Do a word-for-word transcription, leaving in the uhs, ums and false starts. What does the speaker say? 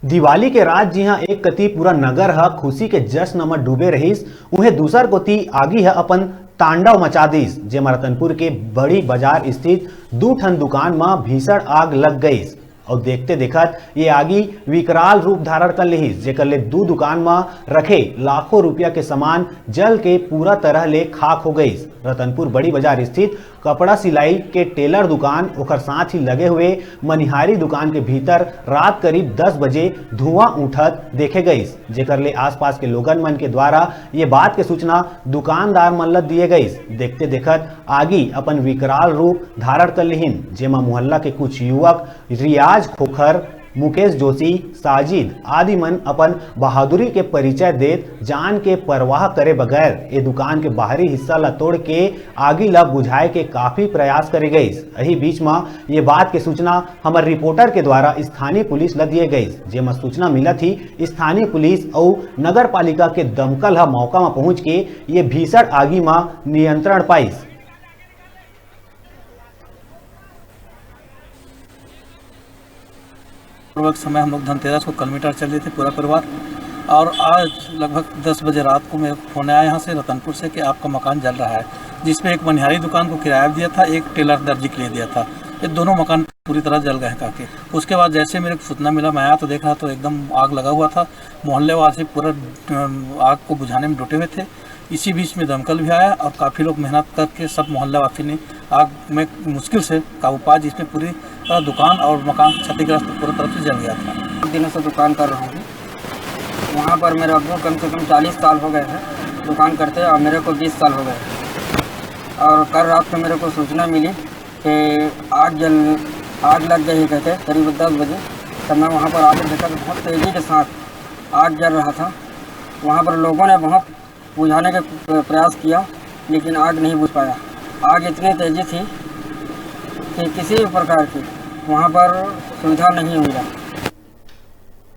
दिवाली के रात जिहां एक कति पूरा नगर ह खुशी के जश्न म डूबे रहिस, उहें दूसर कोति आगी ह अपन तांडव मचा दिस, जेमा रतनपुर के बड़ी बाजार स्थित दू ठन दुकान म भीषण आग लग गइस। अउ देखते देखत ये आगी विकराल रूप धारण कर लिहिस, जेकर ले दू दुकान म रखे लाखों रुपया के सामान जल के पूरा तरह ले खाक हो गइस। रतनपुर बड़ी बाजार स्थित कपड़ा सिलाई के टेलर दुकान, ओकर साथ ही लगे हुए मनिहारी दुकान के भीतर रात करीब दस बजे धुआं उठत देखे गइस, जेकर ले आसपास के लोगन मन के द्वारा ये बात के सूचना दुकानदार मन ल दिए गइस। देखते देखत आगी अपन विकराल रूप धारण कर लिहिन, जेमा मोहल्ला के कुछ युवक रियाज खोखर, मुकेश जोशी, साजिद आदि मन अपन बहादुरी के परिचय देत जान के परवाह करे बगैर ए दुकान के बाहरी हिस्सा ला तोड़ के आगी ला बुझाए के काफी प्रयास करे गइस। एही बीच म ये बात के सूचना हमर रिपोर्टर के द्वारा स्थानीय पुलिस ला दिए गइस, जेमा सूचना मिलत ही स्थानीय पुलिस अउ नगर पालिका के दमकल ह मौका म पहुंच के ये भीषण आगी म नियंत्रण पाइस। पूर्वक समय हम लोग धनतेरस को कलमी टार चल रहे थे पूरा परिवार, और आज लगभग दस बजे रात को मेरे को फोन आया यहाँ से रतनपुर से कि आपका मकान जल रहा है, जिसमें एक मनिहारी दुकान को किराया दिया था, एक टेलर दर्जी के लिए दिया था। ये दोनों मकान पूरी तरह जल गए हैं काके। उसके बाद जैसे मेरे को सूचना मिला, मैं आया तो देख रहा तो एकदम आग लगा हुआ था। मोहल्ले वासी पूरा अम, आग को बुझाने में डटे हुए थे। इसी बीच में दमकल भी आया और काफ़ी लोग मेहनत करके सब मोहल्ला वासी ने आग में मुश्किल से काबू पाया, जिसमें पूरी तरह दुकान और मकान क्षतिग्रस्त पूरी तरफ से जल गया था। दिनों से दुकान कर रहा हूँ। वहाँ पर मेरे अब्बू कम से कम चालीस साल हो गए हैं दुकान करते, और मेरे को बीस साल हो गए हैं। और कल रात को मेरे को सूचना मिली कि आग जल आग लग गई है कहते, करीब दस बजे। तब मैं वहाँ पर आके देखा तो बहुत तेज़ी के साथ आग जल रहा था। वहाँ पर लोगों ने बहुत बुझाने का प्र- प्रयास किया, लेकिन आग नहीं बुझ पाया। आग इतनी तेज़ी थी कि किसी भी प्रकार की वहाँ पर सुविधा नहीं मिला।